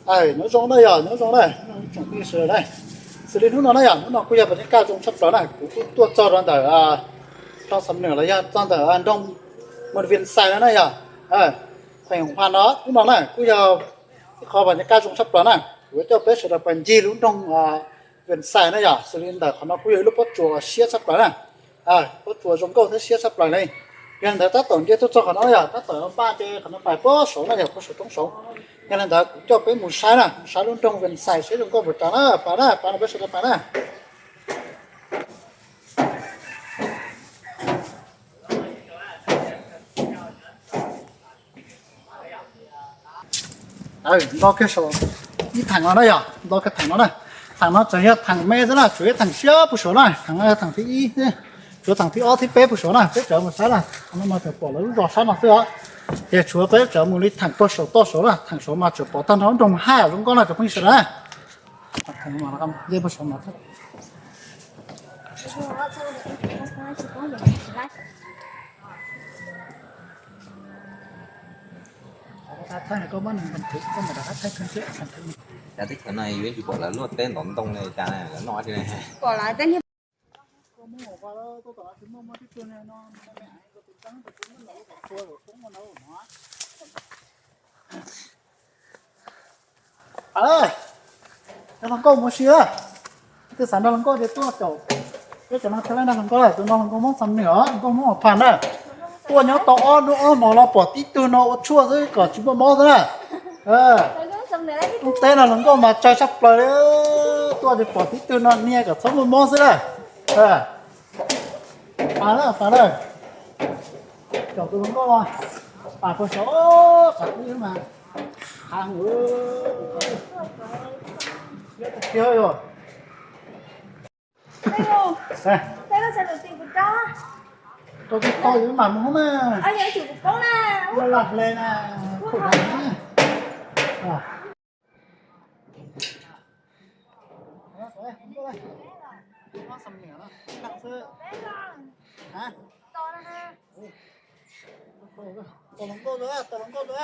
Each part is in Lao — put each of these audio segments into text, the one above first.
Ơi, nói rông đây à, nói rông đây, nói rông đi sửa đây. Xử lý lúc nào đây à, lúc nào cũng giờ phải cái cao rông sắp lở này, cũng, cũng tua cho đón đợi à, trong sắm nửa là giờ đón đợi à, trong một viên xài nữa này à. Ơi, thành hoàn đó, lúc nào này, cũng giờ cái kho và cái cao rông sắp lở này, của cho bé sửa đợt bàn gì lúc trong à, ເວນໄຊນະຢາ ສະລິນເດີ ຂອງນ້ອງກູຢາ ລູກປະຈົວເຊຍຊັບຫຼາຍນະ ອາ ປະຈົວຈົງໂກເຊຍຊັບຫຼາຍເລີຍ. ຍັງເດີ ຕາຕົນເຈຕຸໂຊ ຂອງນ້ອງຢາ ຕາຕົນເອົາປ້າເຈ ຂອງນ້ອງປາຍ ປະສົງນະຢາ ປະສົງຕົງສົງ. ຍັງເດີ ເຈົ້າເປັນໝູຊາຍນະ ໝູຊາຍລຸງຕົງ ເວນໄຊ ເຊຍຈົງໂກ ບໍ່ຕານະ ປານະ ປານະ ໄປເຊຍ ປານະ. ເອີ ດອກແກໂຊ ອີຖັງເນາະນະຢາ ດອກແກຖັງເນາະນະ ຖັງເນາະ ຈະເຮັດຖັງແມ່ຊະນະ ຈະເຮັດຖັງເຊຍຜູ້ໂສນະ ຖັງ ຖັງທີອີ ເນາະ ຈະຖັງທີອໍ ທີເປຜູ້ໂສນະ ເປັນເຈົ້າໝູຊາຍນະ ເອົາມາເປັນປອກແລ້ວ ດອກຊະນະເສືອ ເຮັດຊົວເປັນເຈົ້າໝູລິ ຖັງໂຕໂສ ໂຕໂສນະ ຖັງໂສມາຈະປອກຕັນເຮົາດົງຫ້າລົງກ່ອນນະ ຈະເພິ່ງຊະນະ. Chả thích cái này, Yến chỉ bảo là luộc tên đón đông này, chả này là nọ thế này. Bảo là tên hiếp. ເອີ ເຈົ້າລອງກໍບໍ່ເຊື່ອ ຄືສັນດາລອງກໍເດຕົວເຈົ້າ ເຈົ້າຈະມາເທົ່າໃດນະລອງກໍ ຕົວນ້ອງລອງກໍມອງສຳເໜືອ ລອງກໍມອງຜ່ານນະ ຕົວຍອດຕໍ່ອ້ອນດູອ້ອນໝໍລາວປອດຕິດຕື່ນເນາະ ອົດຊົ່ວຊະກໍຊິບໍ່ມອງຊະນະ ເອີ ຕ້ອງເຕະນະລອງກໍມາໃຈຊັບເປີເດີ ຕົວຈະປອດຕິດຕື່ນເນາະ ເນຍກໍຊະບໍ່ມອງຊະນະ ເອີ. ປາເດີ ປາເດີ ເຈົ້າຕົວມັນກໍວ່າ ປາເພິ່ນໂຊ ປານີ້ມາ ຫາຫູ ເດ ເດ ເດ Hello. Hello, sao được tìm được đó? Tôi cũng coi với mà muốn mà. Anh nhớ chịu một cốc nè. Nó lặp lên nè. Khổ lắm. À. ສຳເໜືອນເນາະ ນັກຊື້ ຮະ ຕົວລະໂກດເດີ ຕົວລະໂກດເດີ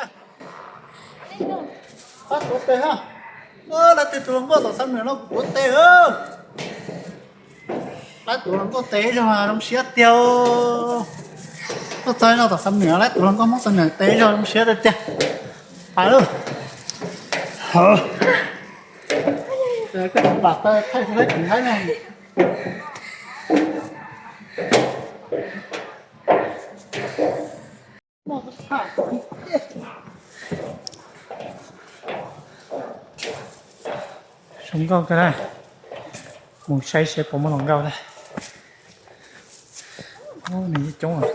ປັດຕົວເຕະຮະ ເອີ ລະຕິດຕົວລະໂກດ ຕົວສຳເໜືອນເນາະ ຕົວເຕະເອີ ລະຕົວລະໂກດເຕະ ຈະມາລົງເຊຍດຽວ ຕົວໃຈເນາະ ຕົວສຳເໜືອນ ລະຕົວລະໂກດ ມອງສຳເໜືອນເຕະ ຈະມາລົງເຊຍດຽວ ໄປເລີຍ ເອີ. ເອີ ກໍບາດໄປ ໄທ ໄທ ໄທ ໄທ ຊົມກ່ອນກໍໄດ້ ໝູໄຊເຊໂປມາລົງເກົ່າໄດ້ ໂອ້ ນີ້ຈົງອ່ະ.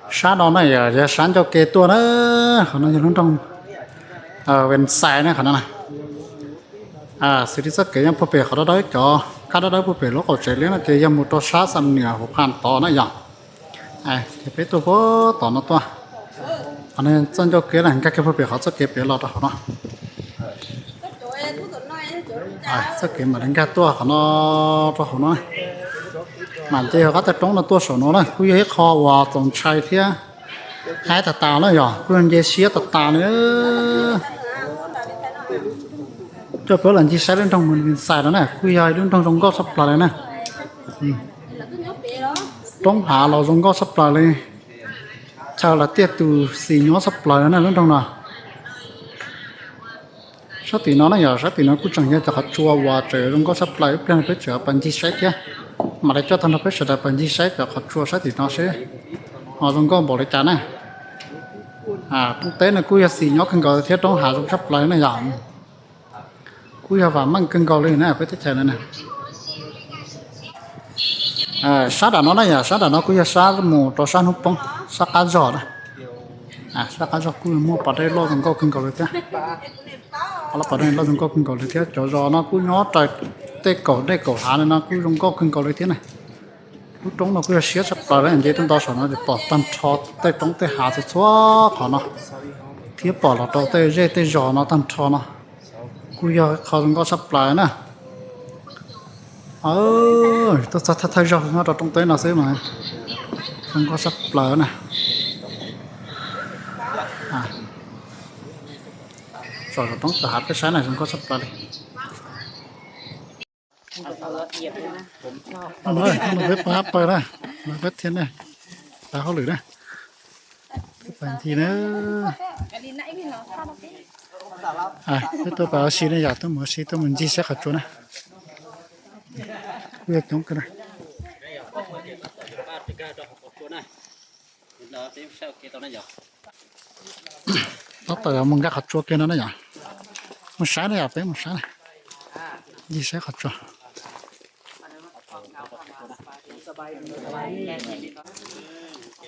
Sá đo nà, yà, yà sá ncau kê tua nà, khả năng yà lún trong, ờ, ven sai nà, khả năng nà. À, sư đi sắp kê yà phu pê khả đó đấy, cho, khả đó đấy phu pê lố khẩu chế liếng nà, kê yà mù trò sá săm nửa hộp hàn tó nà yà. À, kê pê tua pô tó nà tua. Khả năng sá ncau kê nà, kê phu pê khả sắp kê pê lọt ra khả năng. À, sắp kê mà đánh gà tua khả năng, tua khả năng. Mà chê khả sắp trống nà tua sổ nó nà, cứ yà hết kho và tổng chai thiê. Hai tà tà nà yà, cứ yà siết tà tà nà. Cho bố là chi sai đến trong mình, mình sai đó nè, cứ yà đến trong trong gót sắp lại nè. Ừ. Trống hả lò trong gót sắp lại. Chào là tiết tù xì nhó sắp play nữa nè, lắm trong nè. Sát tỉ nó nè, giờ sát tỉ nó cũng chẳng nhớ chả khó chua và trở rung có sắp play, ướp lên với trở bạn chia sẻ kia. Mà để cho thằng nó phải sửa lại bạn chia sẻ chả khó chua sát tỉ nó sẽ. Họ rung có bỏ lại chả nè. À, quốc tế nó cũng giờ xì nhó cần gọi thiết trong hạ rung sắp play nè giờ. Ku ya wa mang keng gau le na, pe te chai na na. A, sa da no na ya, sa da no ku ya sa mo to sa no pong, sa ka jo na. A, sa ka jo ku mo pa de lo zong gau keng gau le tia. A la pa de lo zong gau keng gau le tia, jo jo no ku nyo tai te gau de gau ha na ku zong gau keng gau le tia na. Ku tong no ku ya sia sa pa le, je tong do sa no de pa tan tho te tong te ha te chua kho no. Tia pa lo to te je te jo no tan tho no. Ku ya kho zong gau sắp play na. Ơ, to sa tha tha jo no to tong te no se ma. Zong gau sắp play na. A. Sa to tong te ha te sa na zong gau sắp play. ເອົາເລີຍ ເອົາເລີຍ ໄປ ໄປນະ ໄປທຽນນະ ຕາເຂົາເລີຍນະ ໄປທຽນນະ ອ່ະ ໄປຕົວ ໄປເອົາຊີນະ ຢາກຕົວໝູຊີ ຕົວໝູຈີແຊກເຂົ້າຈົວນະ ເວກຈົງກັນນະ. Tata ya mung ga kha chua ke na na ya. Mung sa na ya pe mung sa na. Ji sa kha chua.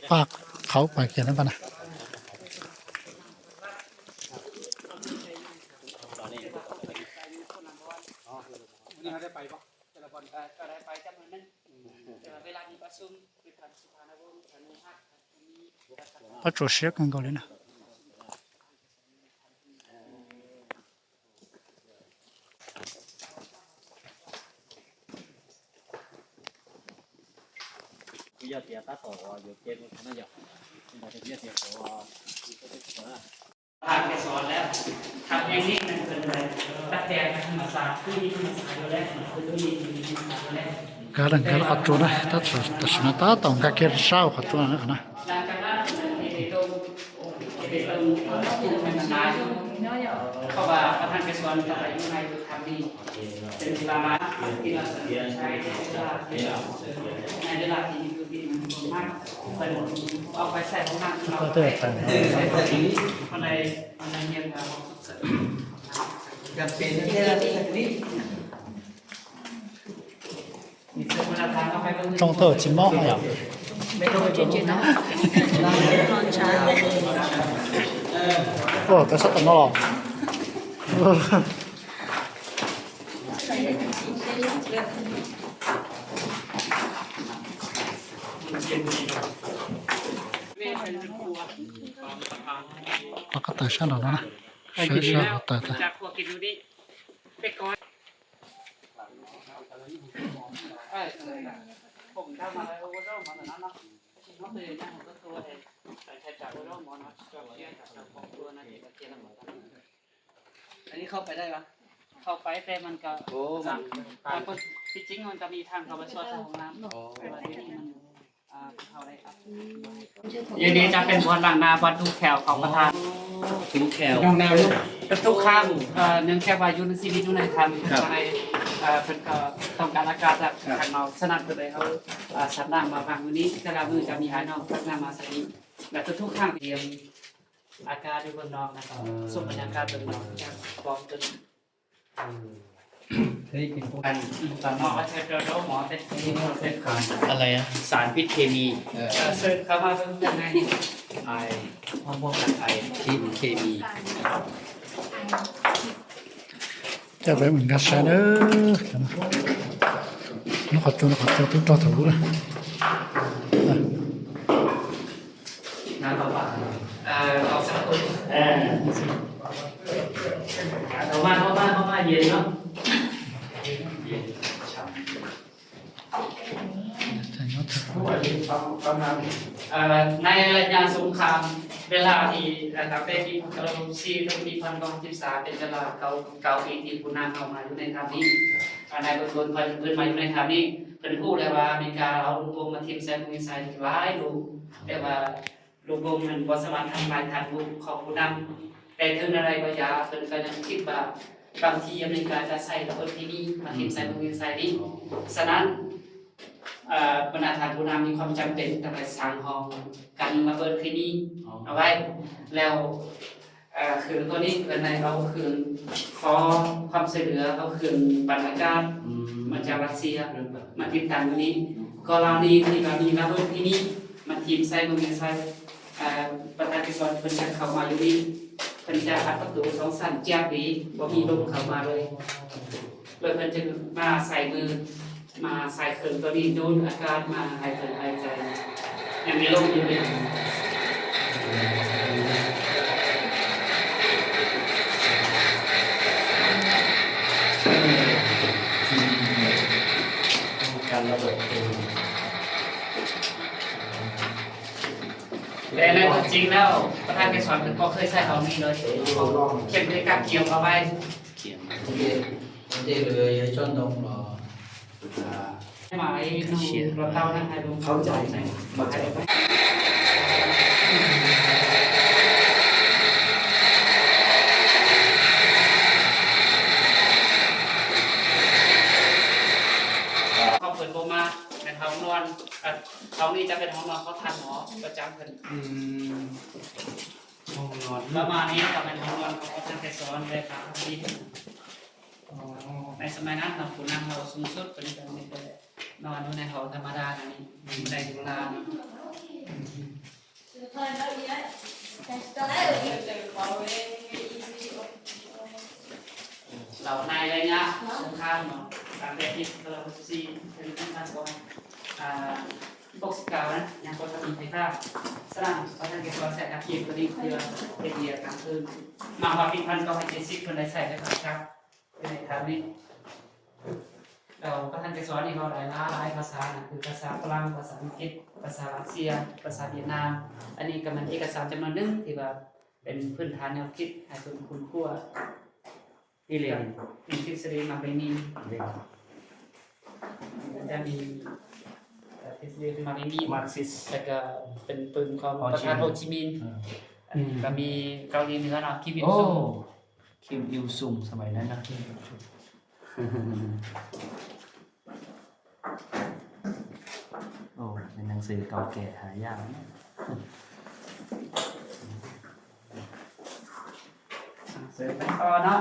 Pa khau pa ke na pa na. Pa cho sia kan gau le na. Ku ya tia ta to yo ke na ya. Ku ya tia to. ທ່ານໄປສອນແລ້ວ ທຳຢ່າງນີ້ມັນເປັນໄປ ຕັກແຕ່ທຳມະຊາດ ຄືມີທຳມະຊາດຢູ່ແລ້ວ ຄືມີທຳມະຊາດຢູ່ແລ້ວ Galang-galang kha chua na, ta sa, ta sa na ta tong ka ke sao kha chua na na. ຫຼັງຈາກນັ້ນເຮັດໃຫ້ຕົ້ນ ເຮັດໃຫ້ຕົ້ນ ເອີ ປູກໃຫ້ມັນໜາຢູ່ ເພາະວ່າທ່ານໄປສອນກັບອາຍຸໃນທຳນີ້ ເປັນເວລາມາ ທີ່ວ່າສະເໜີໃຊ້ເວລາ ໃນເວລາທີ່ຢູ່ທີ່ມັນບໍ່ມາກ ເພິ່ນເອົາໄປໃສ່ຫ້ອງນ້ຳ ເອົາໄປໃສ່ຫ້ອງນ້ຳ ເພິ່ນໄດ້ Trong tờ chín mốc hả? Ồ, tớ sắp tầm nó lò. Pakata sha lo na. Sha sha ta ta. ອັນນີ້ເຂົ້າໄປໄດ້ປະ? ເຂົ້າໄປ ແຕ່ມັນກໍ ໂອ້ ມັນ ທີ່ຈິງມັນກໍມີທາງເຂົ້າໄປສວດໃນຫ້ອງນ້ຳ ໂອ້ ແຕ່ວ່າດຽວນີ້ມັນ ອ່າ ເຂົ້າໄດ້ ດຽວນີ້ຈະເປັນບ່ອນລ້າງໜ້າ ບ່ອນຖູແຂ້ວຂອງປະທານ ຖູແຂ້ວ ເປັນທຸກຄັ້ງ ເອີ ເນື່ອງຈາກວ່າຢູ່ໃນຊີວິດຢູ່ໃນຖ້ຳ ເພິ່ນກໍເລີຍ ເອີ ເພິ່ນກໍຕ້ອງການອາກາດຈາກຂ້າງນອກ ສະນັ້ນເພິ່ນເລີຍເອົາ ເອີ ສັດນ້ຳມາວາງຢູ່ນີ້ ແຕ່ລະມື້ຈະມີອ້າຍນ້ອງຕັກນ້ຳມາໃສ່ນີ້ ແລະທຸກໆຄັ້ງ ອາກາດຢູ່ເບື້ອງນອກ ແລ້ວກໍ ເອີ ຊົມບັນຍາກາດເບື້ອງນອກ ຈາກກ້ອງຕົວນີ້ ເອີ ເຄີຍເປັນພວກ ອັນ ໝໍເຊັດໂດໂດ ໝໍເຊັດ ອະໄລອະ ສານພິດເຄມີ ເອີ ເຊີນເຂົ້າມາເບິ່ງຂ້າງໃນ ໄອ ຫ້ອງພວກໄອ ພິດເຄມີ. ຈະໄປເໝືອນກັນຊະເດີ ນະ ນະຄອນໂຈ ນະຄອນໂຈ ຕຸ້ມຕໍ່ຖະລຸນະ ນະ ເອີ ເຂົ້າມາ ເຂົ້າມາ ເຂົ້າມາ ເຢັນເນາະ ເຢັນ ເຢັນ. ເອີ ໃນໄລຍະສົງຄາມ ເວລາທີ່ ເອີ ຕັ້ງແຕ່ປີພັນເກົ້າຮ້ອຍຫົກສິບສີ່ ເຖິງປີພັນເກົ້າຮ້ອຍຫົກສິບສາມ ເປັນເວລາເກົ້າ ເກົ້າປີທີ່ຜູ້ນຳເຂົ້າມາຢູ່ໃນຖ້ຳນີ້ ເອີ ໃນເບື້ອງຕົ້ນເພິ່ນ ເພິ່ນມາຢູ່ໃນຖ້ຳນີ້ ເພິ່ນຮູ້ແລ້ວວ່າອາເມລິກາເອົາລູກໂປ່ງມາຖິ້ມໃສ່ພູວິໄຊຫຼາຍລູກ ແຕ່ວ່າ ລູກບົມນັ້ນບໍ່ສາມາດທຳລາຍທາດຮູ້ຂອງຜູ້ນຳ, ແຕ່ເຖິງແນວໃດກໍຢ່າ, ເພິ່ນກໍຍັງຄິດວ່າບາງທີອາເມລິກາຈະໃຊ້ລະເບີດທີ່ນີ້ມາຖິ້ມໃສ່ເມືອງວຽງໄຊນີ້. ສະນັ້ນ, ເອີ, ບັນດາທ່ານຜູ້ນຳມີຄວາມຈຳເປັນຕ້ອງໄດ້ສ້າງຫ້ອງກັນລະເບີດທີ່ນີ້ເອົາໄວ້, ແລ້ວ ເອີ ເຄື່ອງໂຕນີ້ເພິ່ນໄດ້ເອົາເຄື່ອງ ຂໍຄວາມຊ່ວຍເຫຼືອ ເອົາເຄື່ອງປັ່ນອາກາດ ອືມ ມາຈາກຣັດເຊຍ ໂດຍ ມາຕິດຕັ້ງຢູ່ນີ້. ກໍລະນີທີ່ວ່າມີລະເບີດທີ່ນີ້ມາຖິ້ມໃສ່ເມືອງວຽງໄຊ, ເອີ ປະທານເກສອນເພິ່ນຈະເຂົ້າມາຢູ່ນີ້, ເພິ່ນຈະອັດປະຕູສອງຊັ້ນ ຈຽບດີ ບໍ່ມີລົມເຂົ້າມາເລີຍ. ແລ້ວເພິ່ນຈະມາໃສ່ມື ມາໃສ່ເຄື່ອງໂຕນີ້ດູດອາກາດມາໃຫ້ເພິ່ນຫາຍໃຈ ຍັງມີລົມຢູ່ເດ. ການລະເບີດເຄື່ອງ ແຕ່ໃນຕົວຈິງແລ້ວ ປະທານເກສອນເພິ່ນບໍ່ເຄີຍໃຊ້ຫ້ອງນີ້ເລີຍ, ເຂົມໄດ້ກັກກຽມເອົາໄວ້. ເຂົ້າໃຈ ເຂົ້າໃຈ. ເຂົາເປີດບໍ່ມາ ແມ່ນຫ້ອງນອນ, ຫ້ອງນີ້ຈະເປັນຫ້ອງນອນຂອງທ່ານໝໍປະຈຳເພິ່ນ. ອືມ ຫ້ອງນອນ ປະມານນີ້ກໍແມ່ນຫ້ອງນອນຂອງປະທານເກສອນ ແລະ ປະທານທີ່. ອໍ ໃນສະໄໝນັ້ນເນາະ ຜູ້ນຳເຮົາສູງສຸດເພິ່ນກໍມີແຕ່ນອນຢູ່ໃນຫ້ອງທຳມະດານີ້ ອືມ ບໍ່ໄດ້ຢູ່ລານ. ແລ້ວໃນໄລຍະສົງຄາມເນາະ ຕັ້ງແຕ່ປີສອງພັນສິບສີ່ ເຖິງປີສອງພັນ ອ່າ ຫົກສິບເກົ້ານະ ຍັງບໍ່ທັນມີໃຜຂ້າ. ສະນັ້ນ ປະທານເກສອນໃຊ້ອາຊີບຕົວນີ້ເພື່ອເຮັດວຽກກາງຄືນ. ມາຮອດປີພັນເກົ້າຮ້ອຍເຈັດສິບ ເພິ່ນໄດ້ໃຊ້ໄຟຟ້າຊັກຢູ່ໃນຖ້ຳນີ້. ແລ້ວປະທານເກສອນນີ້ເວົ້າໄດ້ຫຼາຍໆພາສານະ ຄືພາສາຝຣັ່ງ, ພາສາອັງກິດ, ພາສາຣັດເຊຍ, ພາສາຫວຽດນາມ. ອັນນີ້ກໍແມ່ນເອກະສານຈຳນວນໜຶ່ງທີ່ວ່າເປັນພື້ນຖານແນວຄິດໃຫ້ເພິ່ນຄົ້ນຄວ້າ. ອີ່ຫຼີ ມີທິດສະດີມາກເລນີນ ຈະມີ ເອີ ທິດສະດີມາກເລນີນ ມາກຊິສ ແລ້ວກໍເປັນປຶ້ມຂອງ ໂຮຈິມິນ ປະທານໂຮຈິມິນ. ເອີ ອັນນີ້ກໍມີເກົາຫຼີເໜືອເນາະ ຄິມ ໂອ້ ອີລຊຸງ ຄິມ ອີລຊຸງ ສະໄໝນັ້ນນະ. ໂອ້ ເປັນໜັງສືເກົ່າແກ່ຫາຍາກເນາະ. ໜັງສືໄປຕໍ່ເນາະ.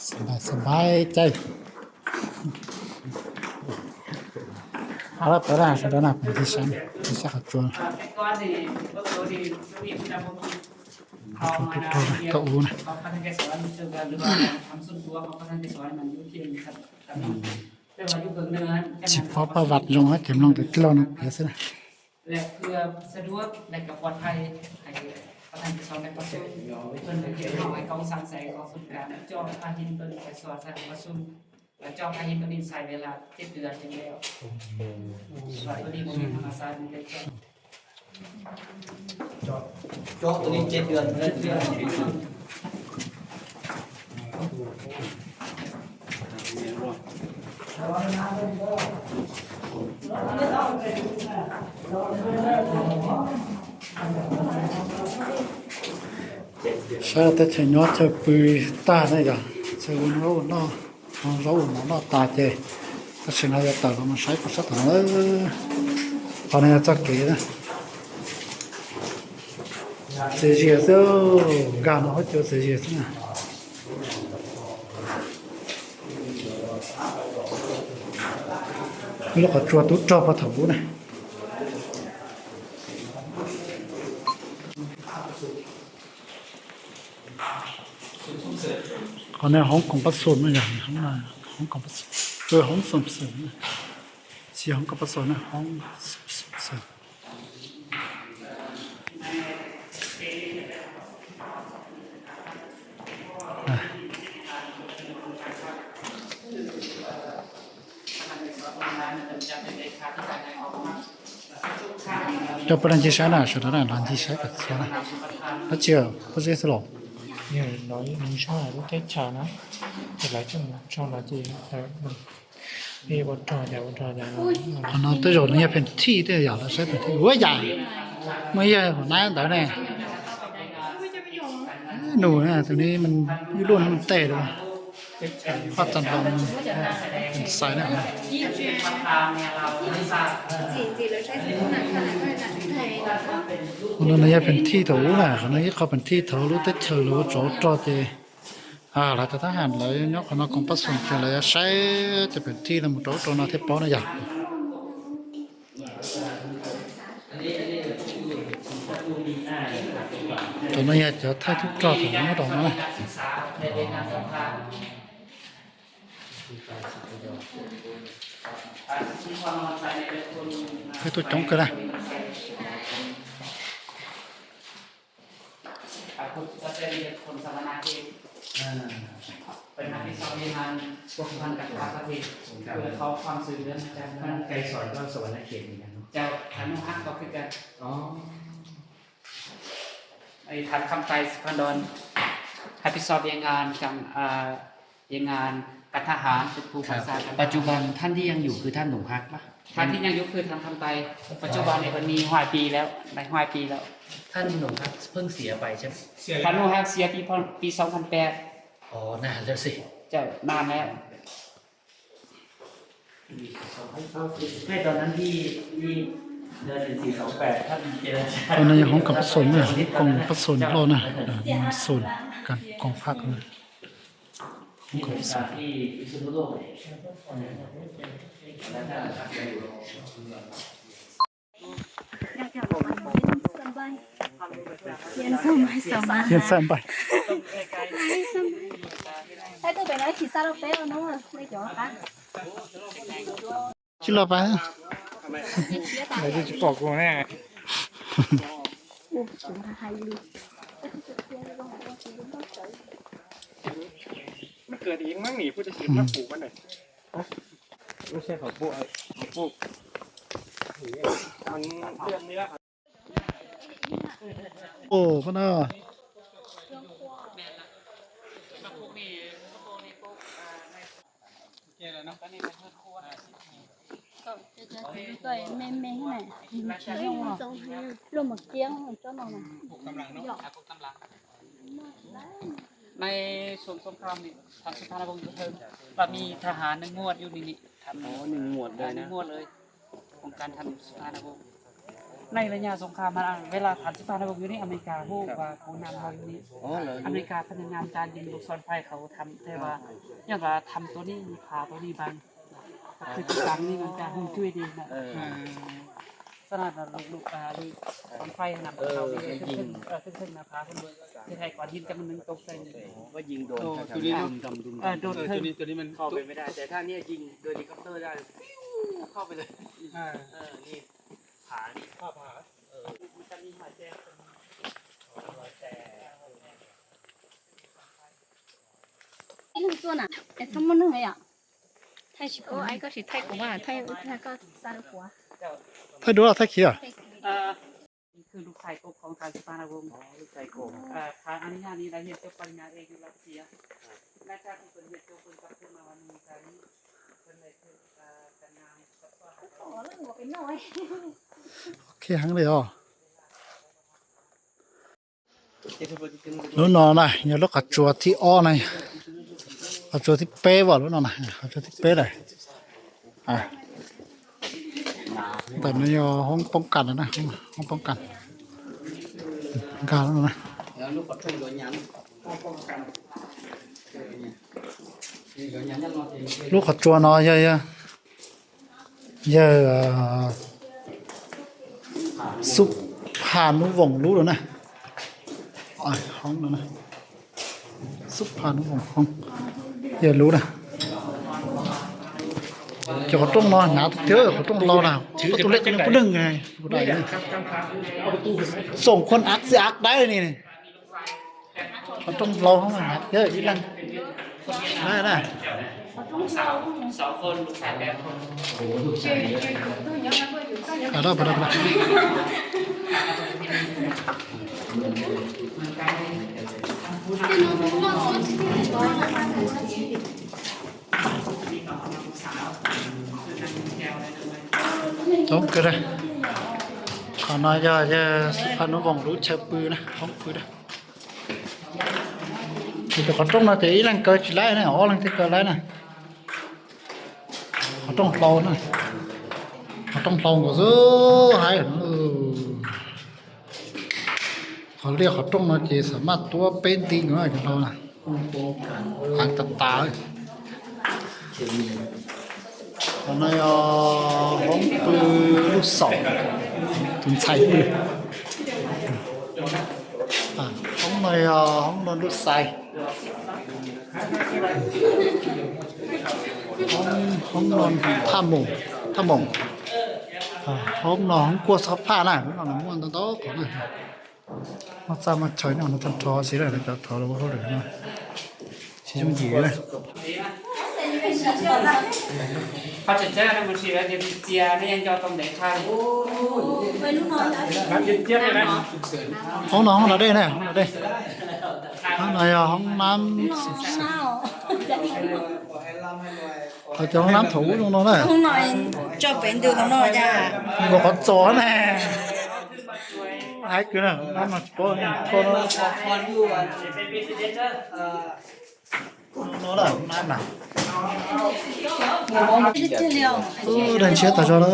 ສະບາຍ ສະບາຍໃຈ. ເອົາລະ ໄປລະ ສະດານະ ໄປທີ່ຊັ້ນ ທີ່ຊັ້ນກະຈວນ. ເອົາມານຳ ໂຕອູນະ ຂອງປະທານເກສອນ ຫຼືວ່າທຳສ່ວນຕົວຂອງປະທານເກສອນ ມັນຢູ່ທີ່ ອືມ ແຕ່ວ່າຢູ່ເບື້ອງເໜືອຫັ້ນ ຊິພໍປະຫວັດລົງ ເຂັມລົງແຕ່ກິໂລໜຶ່ງ ເພື່ອຊິ ແລະ ເພື່ອສະດວກ ແລະ ກໍປອດໄພ ໃຫ້ປະທານເກສອນໄດ້ປະຊຸມ. ເພິ່ນເຮັດຫ້ອງໃຫ້ກອງສ້າງແສງຂອງສູນກາງ ເຈາະພາຫີນຕົວນີ້ໄປສອດໃສ່ຫ້ອງປະຊຸມ. ແລະ ເຈາະພາຫີນຕົວນີ້ໃຊ້ເວລາເຈັດເດືອນຈຶ່ງແລ້ວ. ໂອ້ໂຫ ວ່າຕົວນີ້ບໍ່ມີທຳມະຊາດ ມີແຕ່ເຈາະ. ເຈາະ ເຈາະຕົວນີ້ເຈັດເດືອນ ເຈັດເດືອນ. ຊາແຕ່ໄທຍອດຈະປືຕາໄດ້ກະ ຊາອຸນໂອເນາະ. ເຮົາເວົ້າເນາະ ຕາເຈ ກໍຊິນາຈະຕາລະມາໃຊ້ກໍສັກເອີ ຕອນນີ້ຈະເກນະ ເສຍເສຍ ການເຮົາເຈີເສຍເສຍນະ ແລ້ວກໍຈົວຕຸດຈອບປະຖະບູນະ. ອັນນີ້ຫ້ອງກອງປະຊຸມນະ ຫ້ອງກອງປະຊຸມ ເອີ ຫ້ອງສົ່ງເສີມນະ ຊື່ຫ້ອງກອງປະຊຸມນະ ຫ້ອງສົ່ງເສີມ. ເຈົ້າປະນັນຈິຊານະ ຊານະ ນັນຈິຊາກະຊານະ ແລ້ວເຈົ້າ ບໍ່ເສຍສະຫຼອງ ເອີ ໜ້ອຍ ໜຶ່ງຊ່ອງ ແຕ່ຊານະ ຫຼາຍຊ່ອງ ຊ່ອງລາວຈີນ ເອີ. ເອີ ບໍ່ຖອດ ຢ່າ ບໍ່ຖອດ ຢ່າ. ອັນນັ້ນແຕ່ເຈົ້ານີ້ເປັນທີ່ແຕ່ຢ່າລະໃຊ້ເປັນທີ່. ໂອ້ຍ ຢ່າ ເມື່ອຍາຍຫົວໜ້າເດີແນ່. ໜູນະ ໂຕນີ້ມັນຢູ່ລຸ້ນໃຫ້ມັນແຕກເດ້. ພາບຕັດຕໍ່ມັນໃສ່ນະ. ອັນນັ້ນຍາເປັນທີ່ເຖົ້ານະ. ອັນນັ້ນເຂົາເປັນທີ່ເຖົ້າ ຮູ້ແຕ່ເທີລະໂຈດເຕ. ອ່າ ລາວຈະທະຫານລາວຍົກຄະນະກອງປະຊຸມເປັນລະຍະໃຊ້ ຈະເປັນທີ່ລະໝູ່ໂຕໂຕນາເທບເປົານະຢາ. ຕອນນີ້ຈະຖ່າຍທຸກຈອດຂອງໝົດອອກມານະ. ຄືຕົວຈົງກະນະ. ອາ ຜູ້ທີ່ເປັນຄົນສະຫວັນນະເຂດ ເອີ ເປັນຮັບຜິດຊອບວຽກງານພົວພັນກັບຕ່າງປະເທດ ເພື່ອຂໍຄວາມຊ່ວຍເຫຼືອມາຈາກທ່ານໄກສອນ ກໍສະຫວັນນະເຂດເໝືອນກັນເນາະ. ເຈົ້າ ອະນຸຮັກກໍຄືກັນ. ອໍ ໄອ້ທ່ານຄຳໄຕ ສຸພັນດອນ ຮັບຜິດຊອບວຽກງານການ ອາ ວຽກງານການທະຫານ ເປັນຜູ້ບັນຊາການ. ປັດຈຸບັນທ່ານທີ່ຍັງຢູ່ຄືທ່ານໜູຮັກປະ? ທ່ານທີ່ຍັງຢູ່ຄືທ່ານຄຳໄຕ. ປັດຈຸບັນນີ້ເພິ່ນມີຮ້ອຍປີແລ້ວ ໄດ້ຮ້ອຍປີແລ້ວ. ທ່ານໜູຮັກເພິ່ງເສຍໄປໃຊ່ໄໝ? ທ່ານໜູຮັກເສຍປີ ປີສອງພັນແປດ. ອໍ ນານແລ້ວຊິ. ເຈົ້າ ນານແລ້ວ. ໃນຕອນນັ້ນທີ່ ທີ່ເດືອນສິບສີ່ ສອງແປດ ທ່ານເຈລະຈາ ຕອນນັ້ນຍັງຫ້ອງການປະຊຸມນະ ຫ້ອງການປະຊຸມລໍນະ ເອີ ມີສູນການກອງພັກນະ. ມັນເກີດເອງມັ້ງນີ້ ຜູ້ຈະເກັບມາປູກມັນເລີຍ. ບໍ່ໃຊ່ເຂົາປູກ ເຂົາປູກ ມັນເລື່ອນເນື້ອ. ໂອ້ ພຸ້ນນະ. ໃນຊ່ວງສົງຄາມນີ້ ທ່ານສຸພານຸວົງຢູ່ເທິງ ແລ້ວມີທະຫານໜຶ່ງໝວດຢູ່ນີ້ ທ່ານ ອໍ ໜຶ່ງໝວດເລີຍນະ ໜຶ່ງໝວດເລີຍ ອົງການທ່ານສຸພານຸວົງ. ໃນໄລຍະສົງຄາມ ເວລາທ່ານສຸພານຸວົງຢູ່ນີ້ ອາເມລິກາຮູ້ວ່າຜູ້ນຳເຮົາຢູ່ນີ້ ອໍ ເລີຍ ອາເມລິກາພະຍາຍາມຈະຍິງລູກສອນໄຟເຂົາທຳ ແຕ່ວ່າ ອືມ ຍ້ອນວ່າທຳໂຕນີ້ມີຜາໂຕນີ້ບັງ ກໍຄືຕິດຕັ້ງນີ້ມັນຈະຮູ້ຈຸ້ຍດີນະ. ເອີ ສະນັ້ນ ລູກ ລູກ ລູກສອນໄຟນຳເຂົາ ເອີ ເທິງໆ ເທິງໆ ນະ ພາເພິ່ນເບິ່ງ ເຮັດໃຫ້ກ້ອນຫີນຈຳນວນໜຶ່ງຕົກໃສ່ ກໍຍິງໂດນ ໂອ້ ໂຕນີ້ເນາະ ດຳໆ ເອີ ໂດນ ເອີ ໂຕນີ້ ໂຕນີ້ມັນເຂົ້າໄປໄມ່ໄດ້ ແຕ່ຖ້າເນຍຍິງໂດຍເຮລິຄອບເຕີໄດ້ ຟິວ ເຂົ້າໄປເລີຍ. ເອີ ເອີ ນີ້ ຜານີ້ ຜາ ເອີ ມັນຈະມີຮອຍແຕກ ຮອຍແຕກ. ໄທດູລະ ໄທເຂຍ ເອີ ນີ້ຄືລູກຊາຍກົກຂອງທ່ານສຸພານຸວົງ. ອໍ ລູກຊາຍກົກ ເອີ ທ່ານອະນຸຍາດນີ້ໄດ້ຮຽນຈົບປະລິນຍາເອກຢູ່ລັດເຊຍ ຫຼັງຈາກທີ່ເພິ່ນຮຽນຈົບ ເພິ່ນກັບຄືນມາວັນອາເມລິການີ້ ເພິ່ນໄດ້ເປັນ ເອີ ຈັດງານກັບ ໂອເຄ ຫັ້ນເລີຍອໍ. ລຸ້ນນອນນະ ຍາລົກຂະຈົວທີ່ອໍນະ ຂະຈົວທີ່ເປ້ບໍ່ ລຸ້ນນອນນະ ຂະຈົວທີ່ເປ້ໄດ. ອ່າ ແຕ່ມັນຢູ່ຫ້ອງປ້ອງກັນນະ ຫ້ອງປ້ອງກັນ ການນະ ລູກຂະຈົວນອນເຢີະໆ. ເຢີ ສຸພານຸວົງ ຮູ້ແລ້ວນະ ອ້າຍ ຫ້ອງນັ້ນນະ ສຸພານຸວົງ ຫ້ອງ ເຢີ ຮູ້ນະ ເຈົ້າຂອງຕ້ອງນອນໜາວເຕີ ຂອງຕ້ອງເລົ່ານະ ປະຕູເລັກໜຶ່ງ ປະຕູໜຶ່ງໄງ ບໍ່ໄດ້ນະ ສອງຄົນອັກຊິອັກໄດ້ນີ້. ເຂົາຕ້ອງເລົ່າເຮົາໃຫ້ມັນເດີ ອີ່ຫຼັງ ໄດ້ ໄດ້ ສອງຄົນ ລູກຊາຍແປດຄົນ ໄປແລ້ວ ໄປແລ້ວ ໄປແລ້ວ. Trống cứ đây. Còn nói giờ, giờ sự phản ứng vòng lũ chạy bự nè, không cứ đây. Thì tôi có trống nó thì ý lăng cờ chỉ lái nè, ó lăng thì cờ lái nè. Có trống lâu nè. Có trống lâu có dữ hay. Ừ. ເຂົາລຽກເຂົາຕົງເນາະ ເຈສາມາດຕົວເປັນຕີງໄດ້ກັນເນາະ ຫາງຕາຕາເລີຍ. ອັນນັ້ນ ເອີ ຫ້ອງປືລູກສອງ ຕຸນໄຊປື ອ່າ ຫ້ອງນອນ ຫ້ອງນອນລູກຊາຍ ຫ້ອງ ຫ້ອງນອນທ່າໂມງ ທ່າໂມງ ອ່າ ຫ້ອງນອນ ຫ້ອງຄົວ ຊັກຜ້ານະ ຫ້ອງນອນມ່ວນຕອນໂຕຂອງນະ. ເຮົາສາມາດຖອຍອອກມາທອດ ທອດຊິໄດ້ ແລ້ວກໍຖອດລົງມາເທົ່າເດີມເນາະ ຊິມັນດີເລີຍ. ເຂົາຈະເຈີນຳມັນຊິແບບເດເຈຍໃນຍັງຈອດຕ້ອງໄດ້ທາງ ໂອ້ຍ ໄປລຸ້ນນອນແລ້ວ ເດເຈຍໄດ້ນະ ຫ້ອງນອນ ຫ້ອງນອນເດ້ນະ ຫ້ອງນອນເດ້ ຫ້ອງນອນ ຫ້ອງນ້ຳສຸກ ເຂົາຈະຫ້ອງນ້ຳຖອກອຸລົງເນາະ ຫ້ອງນອນ ຈອດເປັນເດີເຂົາເນາະ ບໍ່ເຂົາຈອດນະ. ຫາຍຄືນະ ນ້ຳມັນໂປ້ນີ້ ໂປ້ນີ້ ໂອ້ ເດີນເຊຍຕາຈອເດີ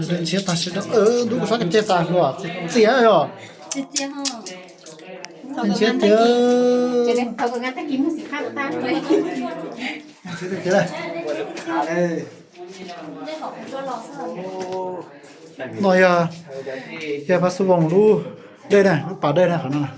ເດີນເຊຍຕາຈອເດີ ເອີ ດູກະຊອກເຈຕາຄືວ່າເສຍເດີ ເດີນເຊຍເດີ ເດີ ໜ້ອຍອາ ແກພະສຸວົງ ຮູ້ໄດ້ນະ ປາໄດ້ນະ ເຂົານັ້ນນະ.